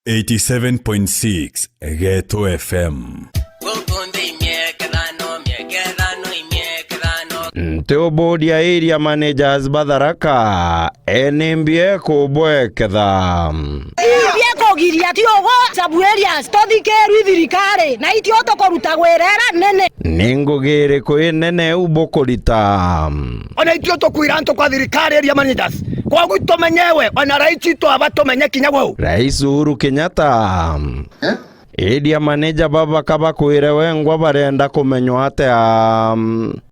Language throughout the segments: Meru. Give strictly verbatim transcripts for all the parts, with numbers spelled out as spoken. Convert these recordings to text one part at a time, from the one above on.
Eighty-seven point six Geto F M. Guku nthi imiekethano, miekethano, imiekethano. Nti uburia area managers ba Tharaka, eni mbie kubweketha. Mbie kugiria ti ugu, Chabu Areas, tuthikirwi thirikari, na itio tukuruta gwira ira nene. Ni ngugi iriku inene u bukurita? Ona itio tukwira antu kwa thirikari area managers. Kwogu tumenyewe, ona rais twaba tumenye kinya gwau. Rais Uhuru Kenyatta. Eh? Area manager baba kabakwire wengwa barenda kumenywa atia?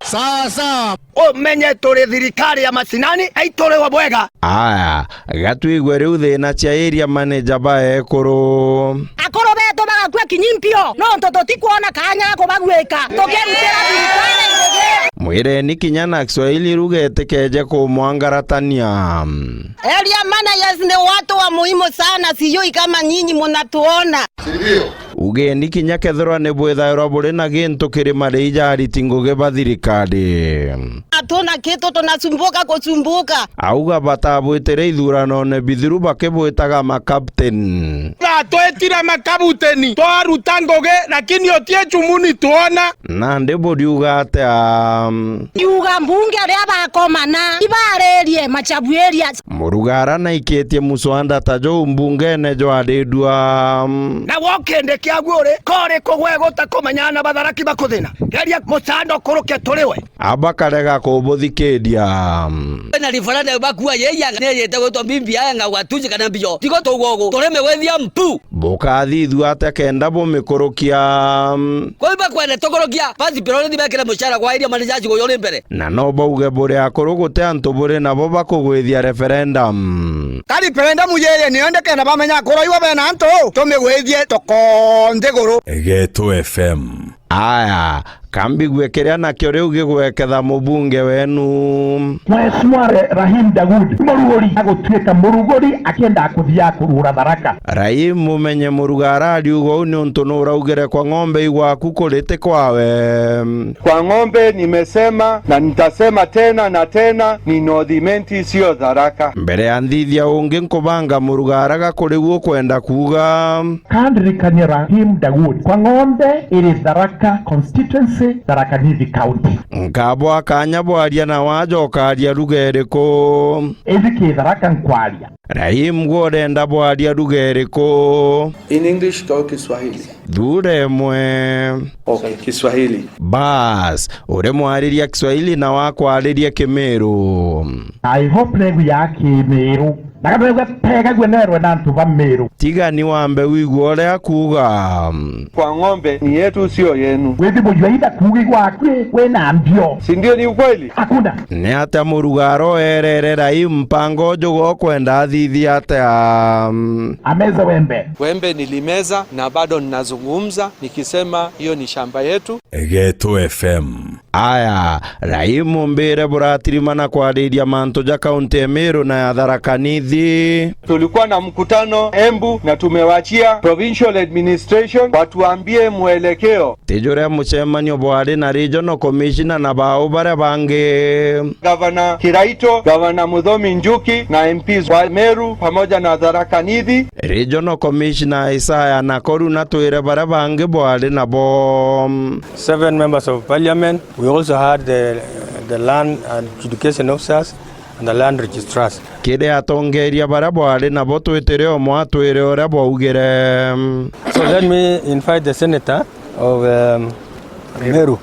Sawa, sawa. Umenye turi thirikari ya macinani, aituriwe bwega. Aya, gatwigwe riu thina cia area manager ba ekuru. Akuru betu bagakua kinyi mpio, nontu tutikwona kanya ga kubagwika, tukirutira thirikari ngugi. Mwireni kinya na Kiswahili ruga itikeje kumwangaratania. Area managers ni watu wa muhimu sana, sijui kama nyinyi munatuona. Si ndio? Ugeni kinya kethirwa ni bwithairwa buri na gintu kiri marei ja ariti ngugi ba thirikari. Hatuna kitu, tunasumbuka kusumbuka. Auga batabwitire ithuranone bithiru bakibwitaga makapteni. Batwitire makabuteni, twaruta ngugi, lakini utie chumuni twona. Nandi buriuga atia? Iuga mbunge aria bakomana, ibaririe Machabu Areas. Murugara naikitie muswanda ta juu mbungene jwarirua. Na wo kindi kiaguo ri, kori kugwe guta kumenyana batharaki bakuthina. Geria mucanda ukuruke turiwe. Abakarega kubuthikiria. Na referendum bakua yeya, niyite gwitwa B B I na ugatuji kana mbio. Tigo tugogo, turime gwithia mpu. Bukathithua atia kenda bumikurukia? Kwou bakwenda tukurukia, first priority bekire mucara gwa area managers guyu uri mbere. Na no bauge buri akuru guti antu buri nabo bakugwithia referendum. Ka referendum yeye niyo ndikenda bamenya akuru iwe bena antu, tumigwithie tuko nthiguru. Geto F M. Aya, kambigue kiria nakio riu gigweketha mubunge wenu. Mheshimiwa Re-, Rahim Dawood, muruguri, agutuika muruguri akienda kuthia kurura Tharaka. Rahim, mumenye murugara ariuga uu niuntu nuraugire kwa ng'ombe igwaku kuriti kwawe. Kwa ng'ombe nimesema na nitasema tena na tena, ni North Imenti, sio Tharaka. Mbere ya nthithia ungi nkubanga murugara ga kuri u ukwenda kuuga. Kandirikania Rahim Dawood, kwa ng'ombe iri Tharaka constituency, Tharaka Nithi County. Nkabwa kanya bwaria na waja ukaria lugha iriku? Indi ki Tharaka nkwaria. Rahim, gwe urenda bwaria lugha iriku? In English or Kiswahili? Thuura imwe. Okay, Kiswahili. Bas, uri mwariria Kiswahili na wakwariria Kimiru. I hope negu ya Kimiru. Na kana negu tegagua nerwe na antu ba Miru. Tiga ni wambe wigua uria akuuga. Kwa ng'ombe ni yetu, sio yenu. Withi mujua ida kuugi gwaku wina mbio. Si ndio, ni ukweli? Hakuna. Ni atia murugara uerere Rahim mpango uju gwa ukwenda athithia atia? Ameze wembe. Wembe nilimeza na bado ninazungumza nikisema hiyo ni shamba yetu. Geto F M. Aya, Rahim, mbire buratirimana kwariria mantu ja kaunti ya Meru na ya Tharaka Nithi. Tulikuwa na mkutano Embu na tumewachia provincial administration watuambie mwelekeo. Ti juria mucemanio bwari na regional commissioner na bau baria bangi. Gavana Kiraito, Gavana Muthomi Njuki na M Ps wa Meru pamoja na Tharaka Nithi. Regional Commissioner Isaya Nakoru natwire baria bangi bwari nabo. Seven members of parliament. We also had the, the land adjudication officers and the land registrars. Kiri atongeria baria bwari nabo twitire umwe atwire uria bwaugire. So let me invite the senator of, um, Meru, uh,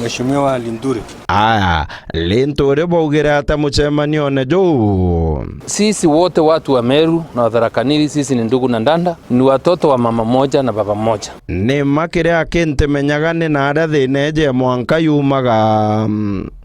Mheshimiwa Linturi. Aya, Linturi bwaugire atia mucemanione juu? Sisi wote watu wa Meru na wa Tharaka Nithi, sisi ni ndugu na ndanda, ni watoto wa mama moja na baba moja. Ni mma kiria kintimenyaga ni naria thina iji ya mwanka yumaga.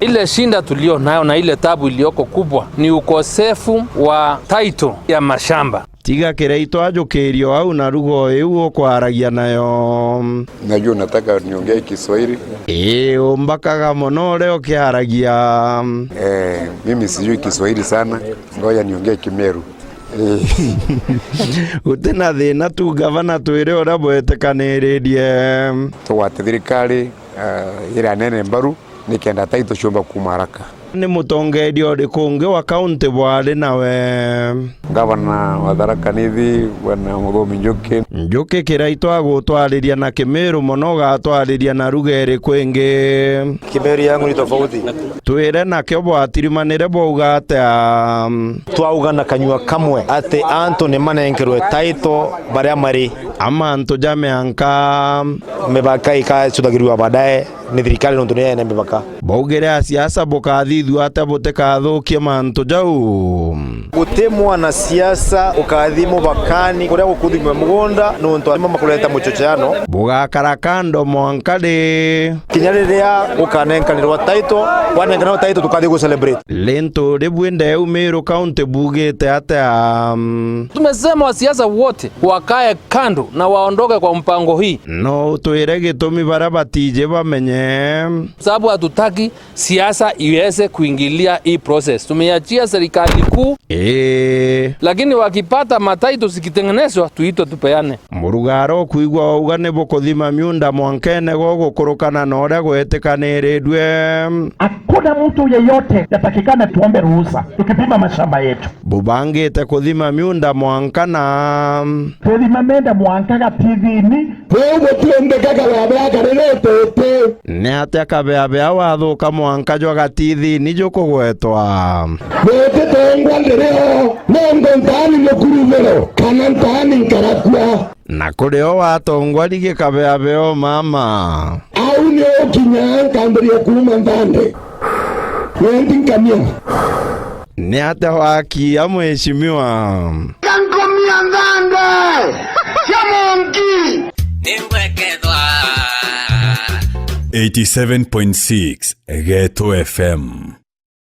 Ile shinda tulio nayo na ile tabu iliyoko kubwa ni ukosefu wa title ya mashamba. Tiga Kiraito ajukirio au na lugha iu ukwaragia nayo. Najua unataka niongee Kiswahili. Ii, umbakaga mono uria ukiaragia. Eh, mimi sijui Kiswahili sana. Ngoja niongee Kimeru. Guti na thina tu, gavana, twire uria bwetikaniririe. Tugwate thirikari, eh, iria nene mbaru, nikenda title ciumba kuuma haraka. Ni mutongeeria uriku ungi wa kaunti bwari nawe? Ngavana wa Tharaka Nithi, Bwana Muthomi Njuki. Njuki Kiraitu agutwariria na Kimiru mono, ugatwariria na ruga iriku ingi? Kimiru yangu ni tofauti. Twire nakio bwatirimanire bwauga atia? Twauga na kanyua kamwe ati antu ni manenkerwe title baria mari. A mantu ja mianka. Mibaka ikacuthagirua baadaye ni thirikari nontu niyo ene mibaka. Baugire a siasa bukathithua atia butikathukie mantu jau? Guti mwanasiasa ukathi mubakani kuria gukuthimwa mugunda nontu arimo makureta muchocheano. Bugakara kando mwanka ri? Kinya riria gukanenkanirwa title, gwanenkanirwa title tukathi gu celebrate. Lintu ribwi ndeu Meru County bugite atia? Tumesema wasiasa wote wakae kando na waondoke kwa mpango hii. No utwire gitumi baria batiji bamenye? Sababu hatutaki siasa iweze kuingilia hii process. Tumeiachia serikali kuu. Ii. Lakini wakipata mataito zikitengenezwa, tuitwe tupeane. Murugara ukwigua wauga ni bukuthima miunda mwankene gugukurukana na uria gwetikanirirue. Hakuna mtu yeyote yatakikana tuombe ruhusa tukipima mashamba yetu. Bubangite kuthima miunda mwanka na? Tuthima miunda mwanka gatithini. Kwou gutiumbikaga wabea kariri utiti. Ni atia kabeabea wathuka mwanka jwa gatithini jukugwetwa? Gutitongwa ndiriho, nontu ntaani mukurumiro, kana ntaani nkarakua. Na kuri o watongwa rigi kabeabea o mama. Au ni ukinya nkambiria kuuma nthande. Wendi nkamia. Ni atia wakia, mheshimiwa? Kankomia nthande cia monki. Nimbwekethwa. Eighty-seven point six Geto F M.